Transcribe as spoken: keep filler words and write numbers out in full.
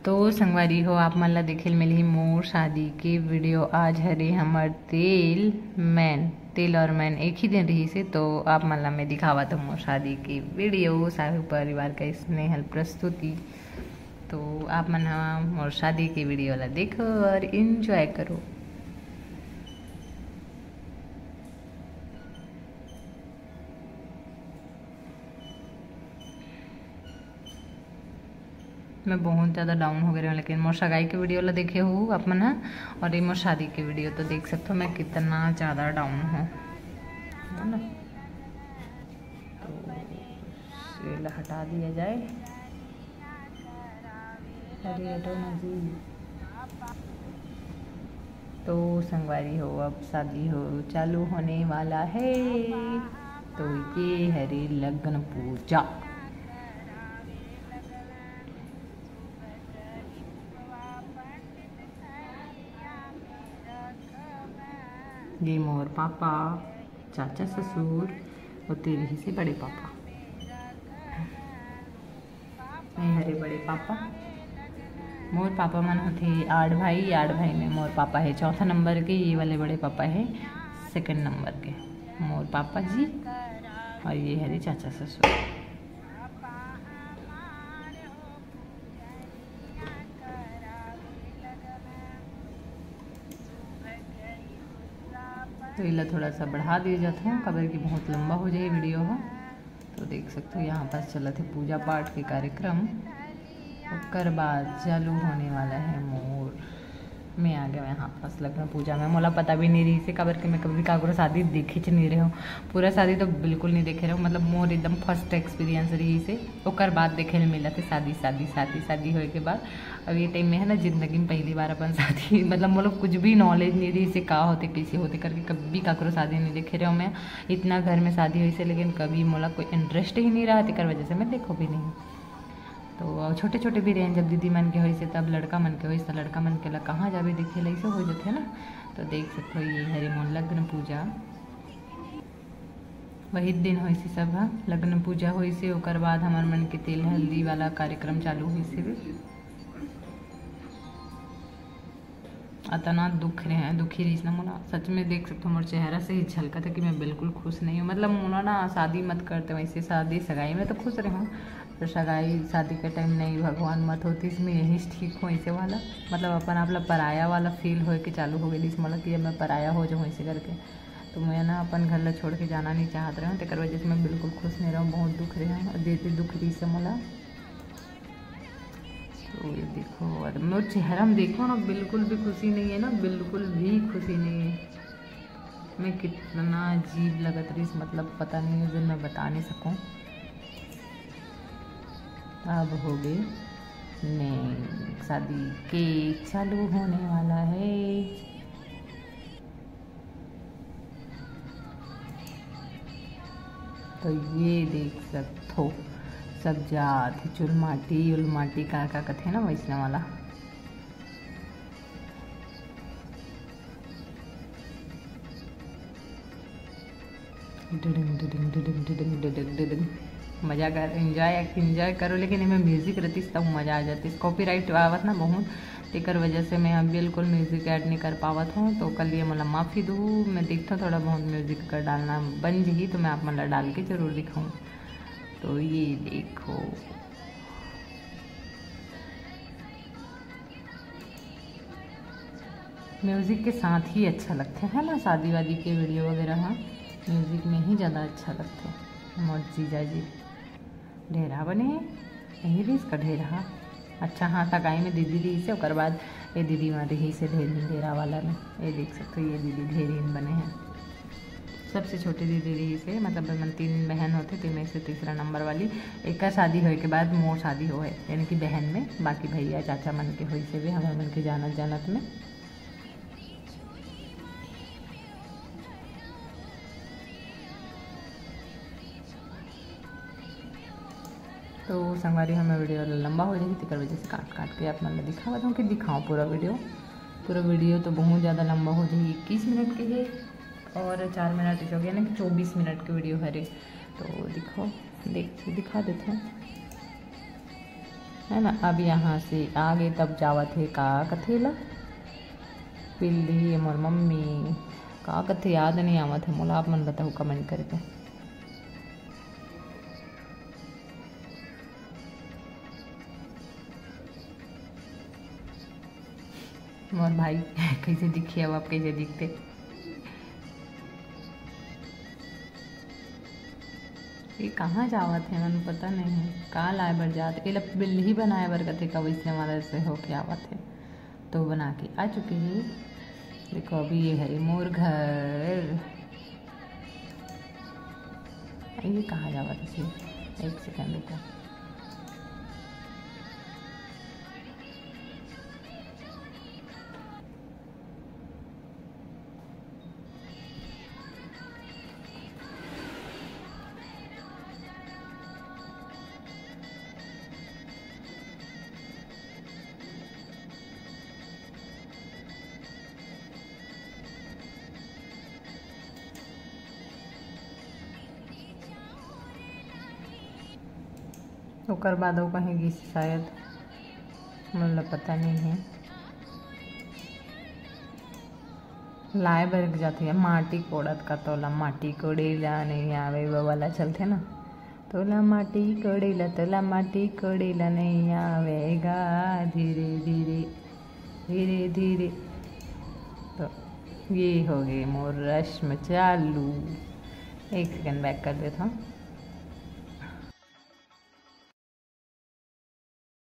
तो संगवारी हो, आप मन ला देखे ल मिलही मोर शादी के वीडियो। आज हरे हमर तेल मैन, तेल और मैन एक ही दिन रहिस हे, तो आप मन ला मैं दिखावत हूँ मोर शादी के वीडियो। साहू परिवार का स्नेहल प्रस्तुति। तो आप मन ह मोर शादी के वीडियो ला देखो और एंजॉय करो। मैं बहुत ज़्यादा डाउन हो गए रहूँ, लेकिन मोर सगाई के वीडियो ला देखे हो आप मन ह, और ये मोर शादी के वीडियो तो देख सकते हो मैं कितना ज़्यादा डाउन हूँ, है ना। तो ये ला हटा दिया जाए। अरे हटो ना जी। तो संगवारी हो, अब शादी हो चालू होने वाला है। तो ये हरे लग्न पूजा। ये मोर पापा, चाचा ससुर और तेरी ही से बड़े पापा। ये हरे बड़े पापा। मोर पापा मन होथे आठ भाई, आठ भाई में मोर पापा है चौथा नंबर के। ये वाले बड़े पापा है सेकंड नंबर के, मोर पापा जी। और ये हरे चाचा ससुर। तो इला थोड़ा सा बढ़ा दिए जात हूँ, काबर कि बहुत लंबा हो जाए वीडियो ह। तो देख सकते हो, यहाँ पास चलत हे पूजा पाठ के कार्यक्रम। ओकर बाद चालू होने वाला है मोर। मैं आ गया यहाँ पास लग्न पूजा में। मोला पता भी नहीं रहिस हे, काबर कि मैं कभी काकरो शादी देखेच नहीं रहे हूँ। पूरा शादी तो बिल्कुल नहीं देखे रहे हूँ, मतलब मोर एकदम फर्स्ट एक्सपीरियंस रहिस हे। ओकर बाद देखे ल मिलत हे शादी, शादी, शादी, शादी होए के बाद। अब ये टाइम में है ना, जिंदगी में पहली बार अपन शादी मतलब मोला कुछ भी नॉलेज नहीं रहिस हे, का होथे, कैसे होथे करके। कभी काकरो शादी नहीं देखे रहे हूँ मैं। इतना घर में शादी होइस हे, लेकिन कभी मोला कोई इंटरेस्ट ही नहीं रहा, तेकर वजह से मैं देखो भी नहीं। तो छोटे छोटे भी रहेन जब दीदी मन के होइस हे, तब लड़का मन के होइस, त लड़का मन के ला कहाँ जाबे देखे ला, ऐसे हो जाथे ना। तो देख सकते हो, ये हरे मोर लग्न पूजा। वही दिन होइस हे सब ह, लग्न पूजा होइस हे, ओकर बाद हमर मन के तेल हल्दी वाला कार्यक्रम चालू होइस हे। अतना दुख रहे, दुखी रहिस ना मोला, सच में देख सकते हो, मोर चेहरा से ही झलकत हे कि मैं बिल्कुल खुश नहीं हूँ। मतलब मोला ना शादी मत करते, वैसे शादी सगाई में तो खुश रहे हूँ, पर सगाई शादी के टाइम नहीं, भगवान मत होतिस, मैं यही से ठीक हूँ ऐसे वाला। मतलब अपन आप ला पराया वाला फील होए के चालू हो गइस मोला कि अब मैं पराया हो जाऊँ ऐसे करके। तो मैं ना अपन घर ला छोड़ के जाना नहीं चाहत रहे हूँ, तेकर वजह से मैं बिल्कुल खुश नहीं रहे हूँ, बहुत दुख रहे हूँ, और देती दुख रहिस हे मोला। तो ये देखो, और मोर चेहरा में देखो ना, बिल्कुल भी खुशी नहीं है ना, बिल्कुल भी खुशी नहीं है। मैं कितना अजीब लगत रहिस, मतलब पता नहीं, उस दिन मैं बता नहीं सकूँ। अब हो गई नहीं, शादी केक चालू होने वाला है। तो ये देख सकथो, सब जात हे चुलमाटी उलमाटी का का कथे ना, वैसने वाला। डिडिंग, डिडिंग, डिडिंग, डिडिंग, डिडिंग, डिडिंग। मजा कर, एंजॉय, एंजॉय करो, लेकिन एमे म्यूजिक रहतिस तब मजा आ जातिस। कॉपीराइट आवत ना बहुत, तेकर वजह से मैं अब बिल्कुल म्यूजिक ऐड नहीं कर पावत हूँ, तो ओकर लिए मोला माफ़ी दू। मैं देखता थोड़ा बहुत म्यूजिक अगर डालना बन जही तो मैं आप मन ला डाल के जरूर दिखाऊँ। तो ये देखो, म्यूजिक के साथ ही अच्छा लगथे, है ना, शादी वादी के वीडियो वगैरह ह म्यूजिक में ही ज़्यादा अच्छा लगथे। मोर जीजा जी ढेरा बने हे, यही रहिस का ढेरा ह। अच्छा हाँ, सगाई में दीदी रहिस हे, ओकर बाद ये दीदी मन रहिस हे ढेर, ढेरा वाला में। ये देख सकते हो, ये दीदी ढेर बने हैं। सबसे छोटी दीदी रहिस हे, मतलब हमन तीन बहन होथे, तेमे से तीसरा नंबर वाली। एकर शादी होए के बाद मोर शादी होए, यानी कि बहन में, बाकी भैया चाचा मन के होइस हे, हमर मन के जानत जानत में। तो संगवारी, हमर वीडियो लंबा हो जाही, तेकर वजह से काट काट के आप मन ला दिखावत हूँ कि दिखाओ पूरा वीडियो। पूरा वीडियो तो बहुत ज़्यादा लंबा हो जाही, इक्कीस मिनट के है और चार मिनट हो गया ना कि चौबीस मिनट के वीडियो हरे। तो दिखाओ, देख दिखा देते हैं। है ना। अब यहाँ से आगे तब जावत हे, का कथे ला, बिल्ली, मोर मम्मी, का कथे, याद नहीं आवत हे मोला, आप मन बताओ comment करके। मोर भाई कैसे दिखी, अब आप कैसे दिखते? ये कहाँ जावत हे, मन पता नहीं का लाए बर जात। एला बिल्ली बनाए बर कथे का, वैसे हमारा से होके आवत हे, तो बना के आ चुके हे। देखो, अभी ये है मोर घर। ये कहाँ जावत हे? एक सेकंड रुको। ओकर बाद वो कहीं गिस शायद, मोला पता नहीं है। लाए बर जाथे माटी कोड़त का, तोला माटी कोड़े ला नहीं आवे, वो वाला चलथे ना, तोला माटी कोड़े ला, तोला माटी कोड़े ला नहीं आवेगा, धीरे धीरे, धीरे धीरे। तो ये हो गए मोर रस्म चालू। एक सेकंड back कर देता हूँ।